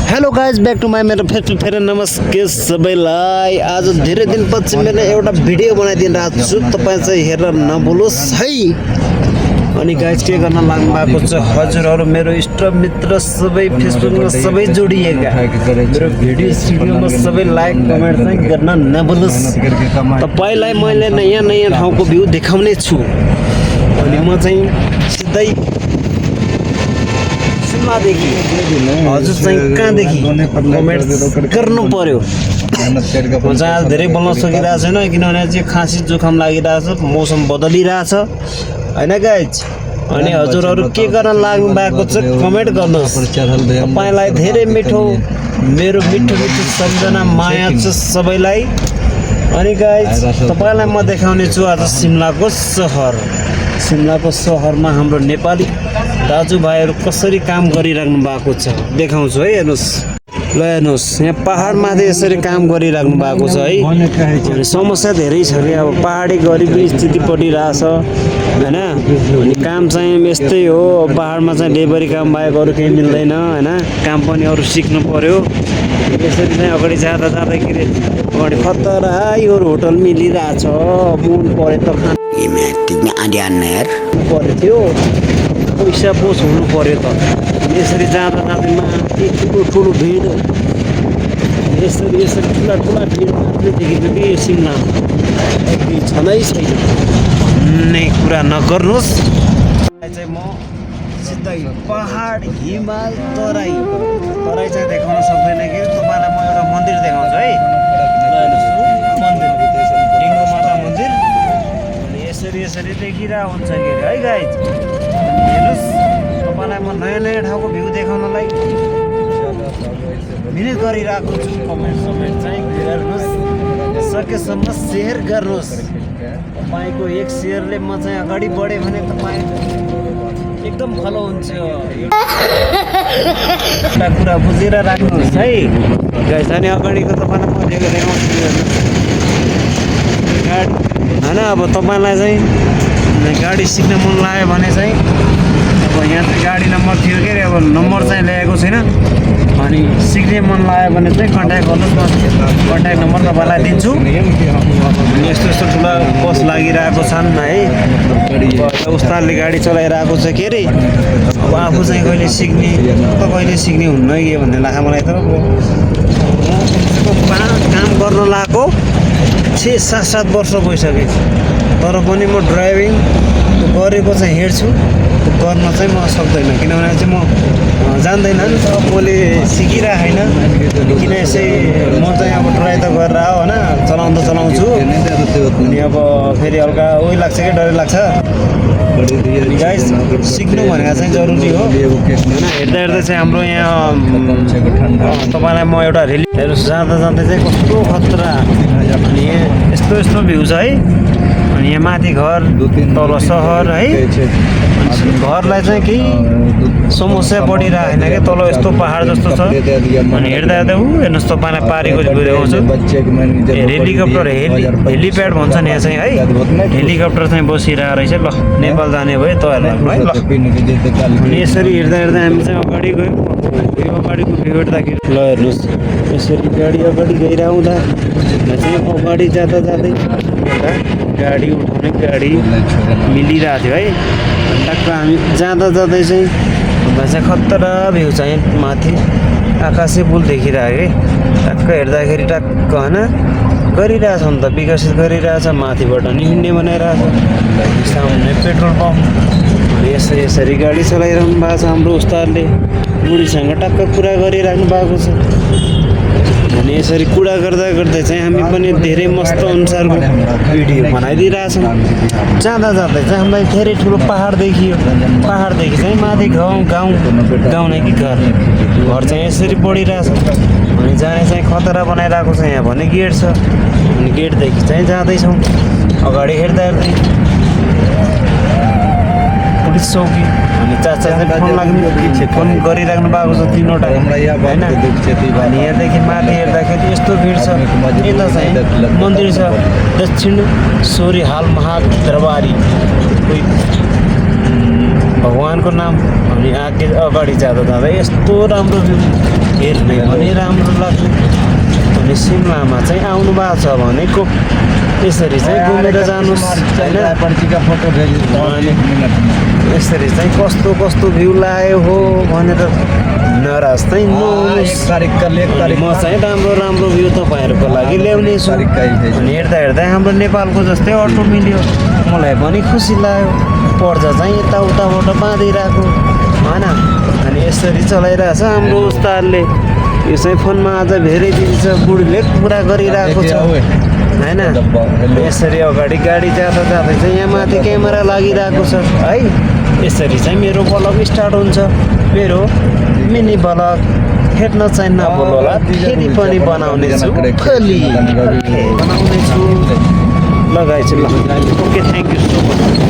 Hello guys back to my मेरो फेरि नमस्कार सबैलाई। आज धेरै दिनपछि मैले एउटा भिडियो बनाइदिइरहेको छु, तपाईँ चाहिँ हेरेर नभुलोस् है। अनि गाइज के गर्न लाग्नु भएको छ हजुरहरू मेरो इष्ट मित्र सबै फेसबुकमा सबै जोडिएका मेरो भिडियोमा सबै लाइक कमेन्ट चाहिँ गर्न नभुलोस्। तपाईँलाई मैले नयाँ नयाँ ठाउँको भ्यू देखाउने छु। अनि म चाहिँ सिधै देखि हजुर चाहिँ कहाँदेखि कमेन्ट गर्नु पर्यो। म चाहिँ आज धेरै बोल्न सकिरहेको छैन किनभने चाहिँ खाँसी जुखाम लागिरहेछ, मौसम बदलिरहेछ होइन गाइज। अनि हजुरहरू के गर्न लाग्नु भएको छ कमेन्ट गर्नुहोस्। तपाईँलाई धेरै मिठो मेरो मिठो मिठो सम्झना माया छ सबैलाई। अनि गाइज तपाईँलाई म देखाउने छु आज सिमलाको सहर। सिमलाको सहरमा हाम्रो नेपाली दाजुभाइहरू कसरी काम गरिराख्नु भएको छ देखाउँछु है। हेर्नुहोस् ल, हेर्नुहोस् यहाँ पहाडमाथि यसरी काम गरिराख्नु भएको छ है। अनि समस्या धेरै छ कि अब पहाडी गरिबी स्थिति परिरहेछ होइन। अनि काम चाहिँ यस्तै हो, पहाडमा चाहिँ लेबरी काम बाहेक अरू केही मिल्दैन होइन। काम पनि अरू सिक्नु पर्यो। यसरी चाहिँ अगाडि जाँदा जाँदाखेरि अगाडि खतरा यो होटल मिलिरहेछ। मन पऱ्यो त खानु पऱ्यो थियो, पैसा पोस हुनु पऱ्यो त। यसरी जाँदा जाँदै माथि ठुलो ठुलो भिड, यसरी यसरी ठुला ठुला भिड मात्रै देखेको कि सिमलामा छँदै छैन भन्ने कुरा नगर्नुहोस्। चाहिँ म सिधै पहाड हिमाल तराई चाहिँ देखाउन सक्दैन कि तपाईँलाई म एउटा मन्दिर देखाउँछु है। मन्दिर डिङ्गो माता मन्दिर यसरी यसरी देखिरहेको हुन्छ कि है गाइज। हेर्नुहोस् तपाईँलाई म नयाँ नयाँ ठाउँको भ्यू देखाउनलाई मिहिनेत गरिरहेको छु। कमेन्ट चाहिँ गर्नुहोस्, सकेसम्म सेयर गर्नुहोस्। तपाईँको एक सेयरले म चाहिँ अगाडि बढेँ भने तपाईँ एकदम फलो हुन्छ। एउटा कुरा बुझेर राख्नुहोस् है गाइज। अनि अगाडिको तपाईँलाई म देखाउँछु गाडी होइन। अब तपाईँलाई चाहिँ गाडी सिक्न मन लाग्यो भने चाहिँ अब यहाँ चाहिँ गाडी नम्बर थियो के अरे, अब नम्बर चाहिँ ल्याएको छैन। अनि सिक्ने मन लाग्यो भने चाहिँ कन्ट्याक्ट गर्नुहोस्, म कन्ट्याक्ट नम्बर तपाईँलाई दिन्छु। अनि यस्तो यस्तो ठुला बस लागिरहेको छन् है। उस्तादले गाडी चलाइरहेको छ के अरे। अब आफू चाहिँ कहिले सिक्ने कहिले सिक्ने हुन्न कि भन्ने लाग्छ मलाई त। काम गर्न लगाएको 6-7 वर्ष भइसक्यो, तर पनि म ड्राइभिङ गरेको चाहिँ हेर्छु, गर्न चाहिँ म सक्दैन किनभने चाहिँ म जान्दैन नि त। मैले सिकिरहेको छैन किन यसै म चाहिँ अब ट्राई त गरेर हो होइन, चलाउँदा चलाउँछु। अनि अब फेरि हल्का उयो लाग्छ क्या, डर लाग्छ। गाइस सिक्नु भनेको चाहिँ जरुरी हो होइन। हेर्दा हेर्दा चाहिँ हाम्रो यहाँ तपाईँलाई म एउटा रेली हेर्नुहोस्, जाँदा जाँदै चाहिँ कस्तो खतरा। अनि यहाँ यस्तो यस्तो भ्यू छ है। अनि यहाँ माथि घर तल सहर है। घरलाई चाहिँ केही समस्या परिरहेको छैन क्या, तल यस्तो पहाड जस्तो छ। अनि हेर्दा हेर्दा हेर्नुहोस् तपाईँलाई पारेको देखाउँछु। हेलिकप्टर हेलिप्याड भन्छ नि यहाँ चाहिँ है। हेलिकप्टर चाहिँ बसिरहेको रहेछ। ल नेपाल जाने भयो तपाईँहरूलाई है। ल अनि यसरी हेर्दा हेर्दा हामी चाहिँ अगाडि गयौँ। यो अगाडिको भ्यू हेर्दाखेरि ल हेर्नुहोस्, यसरी गाडी अगाडि गइरहँदा चाहिँ अगाडि जाँदा जाँदै गाडी उठाउने गाडी मिलिरहेको थियो है। टक्क हामी जाँदा जाँदै चाहिँ खतरा भ्यू चाहिँ माथि आकाशे पुल देखिरहेको है। टक्क हेर्दाखेरि टक्क होइन गरिरहेछ नि त, विकसित गरिरहेछ। माथिबाट निहिन्ने बनाइरहेछ। सामने पेट्रोल पम्प। यसरी यसरी गाडी चलाइरहनु भएको छ हाम्रो उस्तादले। बुढीसँग टक्क कुरा गरिराख्नु भएको छ। अनि यसरी कुरा गर्दा गर्दै चाहिँ हामी पनि धेरै मस्त अनुसारको भिडियो बनाइदिइरहेछौँ। जाँदा जाँदै चाहिँ हामीलाई धेरै ठुलो पहाड देखियो। पहाडदेखि चाहिँ माथि गाउँ नै कि घर चाहिँ यसरी बढिरहेछ। अनि जाने चाहिँ खतरा बनाइरहेको छ। यहाँ भने गेट छ। अनि गेटदेखि चाहिँ जाँदैछौँ। अगाडि हेर्दा हेर्दै पुलिस चौकी। अनि चाचा चाहिँ फोन गरिराख्नु भएको छ 3वटा होइन। अनि यहाँदेखि माथि हेर्दाखेरि यस्तो भिड छ। यता चाहिँ मन्दिर छ, दक्षिण सोरीहाल महादरबारी भगवानको नाम। अनि अगाडि जाँदा यस्तो राम्रो भ्यू हेर्ने पनि राम्रो लाग्ने अनि सिमलामा चाहिँ आउनु भएको छ भनेको यसरी चाहिँ घुमेर जानुहोस् होइन फोटो यसरी चाहिँ कस्तो कस्तो भ्यू लाग्यो हो भनेर नाराज चाहिँ नहुनुहोस् म चाहिँ राम्रो राम्रो भ्यू तपाईँहरूको लागि ल्याउने छु अनि हेर्दा हेर्दा हाम्रो नेपालको जस्तै अटो मिल्यो मलाई पनि खुसी लाग्यो पर्जा चाहिँ यताउताबाट बाँधिरहेको होइन अनि यसरी चलाइरहेछ हाम्रो उस्तादले यो चाहिँ फोनमा आज धेरै दिन्छ बुढीले कुरा गरिरहेको छ होइन यसरी अगाडि गाडी जाँदा जाँदै चाहिँ यहाँ माथि क्यामेरा लागिरहेको छ है यसरी चाहिँ मेरो ब्लग स्टार्ट हुन्छ मेरो मिनी ब्लग हेर्न चाहिँ नभुल होला फेरि पनि बनाउने छु बनाउने छु लगाएछु ल okay thank you so much